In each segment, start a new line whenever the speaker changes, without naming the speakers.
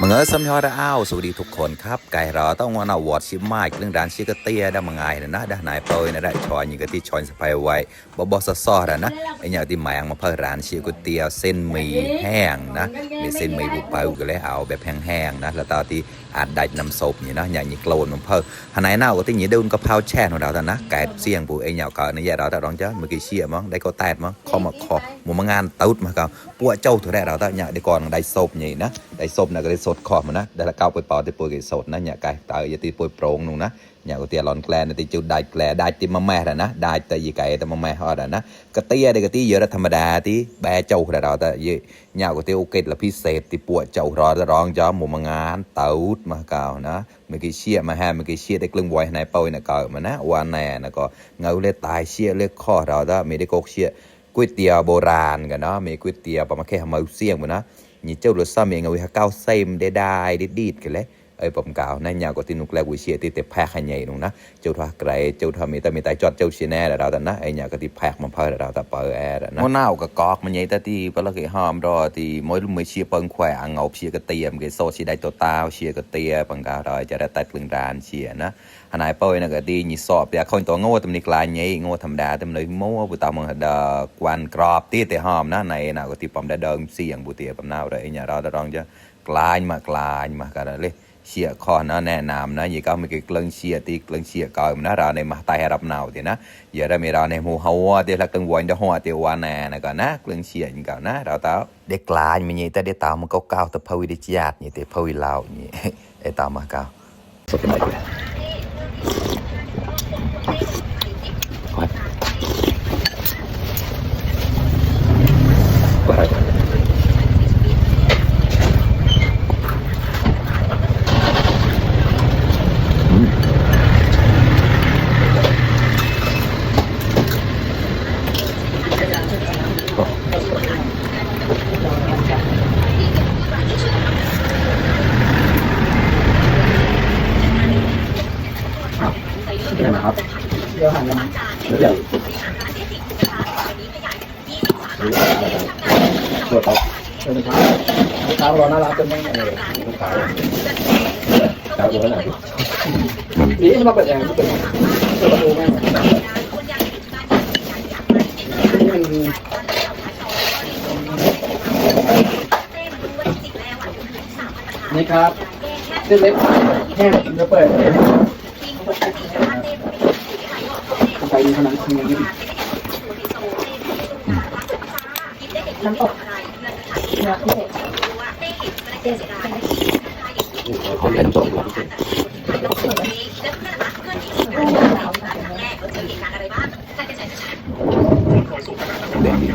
มึงซ้ำยอดอ้าวสวัสดีทุกคนครับไก่เราต้องวันอวอร์ดชิมไมค์เรื่องด้านชิคเตียได้มาไงนะด้านไหนเปย์นะได้ชอยยิงกะที่ชอยสไปไว้บอสซอดนะไอ้เนี่ยที่หมายมาเพิ่มร้านชิคเตียเส้นหมี่แห้งนะมีเส้นหมี่บุปผาก็เลยเอาแบบแห้งๆนะแล้วตอนที่อาจได้น้ำซุปนี่นะอย่างนี้โกลนมันเพิ่มหันไหนหน้าก็ที่นี่ดูนก็เผาแช่ของเราแต่นะไก่เสี่ยงปูไอ้เนี่ยก็ในเราแต่ร้องจ้าเมื่อกี้เชี่ยมั้งได้ก็แตดมั้งคอมาคอหมูมางานตุ๊ดมาก็ปัวเจ้าถือได้เราแต่เนี่ยได้ก่อนได้ซุปนี่นะได้ซุปนะก็ได้สดคอมันนะได้ละเก้าไปปอที่ปุยกี่สดนะเนี่ยไก่ตายอย่าตีปุยโปร่งนู่นนะเนี่ยก็เตียร้อนแกลนตีจุดได้แกลได้ตีมาแม่นะได้แต่ยี่ไก่แต่มาแม่ฮอดนะกระเตียได้กระเตียเยอะธรรมดาที่แบเจ้าแต่เราแต่ยี่เนี่ยก็เตียโอเคละพิเศษที่ปัวเจ้ารอจะร้องจ้าหมูมางานตุ๊ดมาเก่านะเมื่อกี้เชี่ยมาแฮมเมื่อกี้เชี่ยได้กลึงไว้ในเปย์นะเก่ามานะวันแน่นะก็เงาเล็ดตายเชี่ยเล็กข้อเราแต่ไม่ได้โกเชี่ยก๋วยเตี๋ยวโบราณกันเนาะมีก๋วยเตี๋ยวประมาณแค่มาเสี่ยงมันนะนี่เจ้ารสซ้ำเองเอาไว้ให้ก้าวเซมได้ดีดกันเลยผมกล่าวนั่นยาวกว่าที่นุกแลวิเชียที่เตะแพกให้ใหญ่นู่นนะเจ้าท่าไกลเจ้าท่ามีแต่มีแต่จอดเจ้าเชียแน่เราแต่นะไอ้ยาวก็ที่แพกมันเพิ่มเราแต่เปิดแอร์นะมันหนาวกับกอกมันใหญ่แต่ที่พอเราเกี่ยหอมรอที่มวยลุ่มมวยเชียเปิงแขวงเงาเชียกระเตียมกี่โซชีได้ตัวตาเชียกระเตียปังกาเราจะได้ตัดกลึงดานเชียนะขณะเปิดนะก็ดีนี่สอบแต่คนตัวโง่ตำนิกลายใหญ่โง่ธรรมดาตำเลยโม่บุตรมันดกวนกรอบที่แต่หอมนะในน่ะก็ที่ผมได้เดิมเสี่ยงบุตรผมน่าเลยเนี่ยเราจะลองจะกลายมากันเลยเชียคอนะแนะนำนะยี่ก็มีกลิ่นเชียตีกลิ่นเชียเก่านะเราในมาไต่รับหนาวทีนะอย่าได้มีเราในหมู่หัวที่หลักตึงวันจะหัวที่วันแน่นะก็นะกลิ่นเชียอย่างเก่านะเราเต้าเด็กกลายมีนี่แต่เด็กเต่ามันเก่าแต่พวิดิจยาดนี่แต่พวิลาวนี่ไอ้เต่ามาเก่าสดไหมด้วยนะครับเดี๋ยวหันมาเดี๋ยวตัวต่อเป็นครับลูกค้ารอน่ารักเป็นยังไงลูกค้าครับอยู่ไหนนี่จะมาเปิดยังเปิดประตูแม่นี่ครับเส้นเล็กแห้งจะเปิดไปดีขนาดนี้น้ำตกเนื้อพิเศษขอเป็นตัวเด่นดี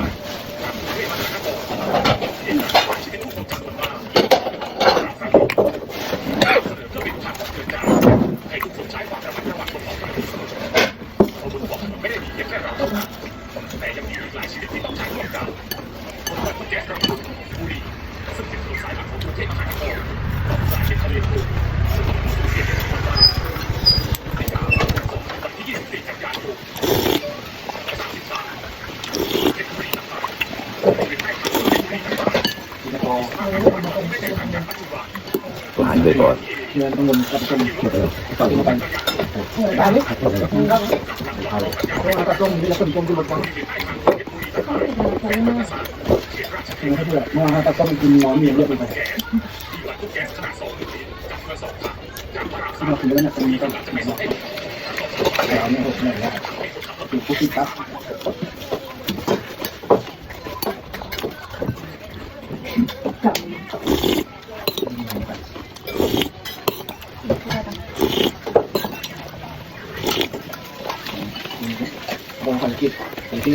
ผ่านไปก่อนเงินเงินกับต้มต่อไปตามนี้ต้มที่เราต้มที่หมดกันให้เพื่อนมาถ้าต้องกินน้ำมีเยอะไปเราถึงแล้วนะตรงนี้ต้องเราไม่หดเลยนะเป็นผู้ที่ครับลองสังเกตที่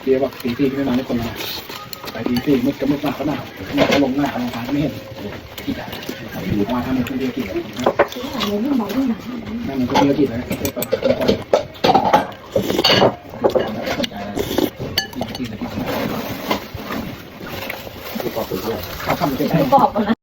เดี๋ยวบอกที่ไม่มาในคนละไปที่มืดก็มืดมากก็หนาวเนี่ยเขาลงหน้าลงทางไม่เห็นที่จะอยู่มาทำในคนเดียวกี่นั่นมันก็เดียวกี่นะเขาทำเป็น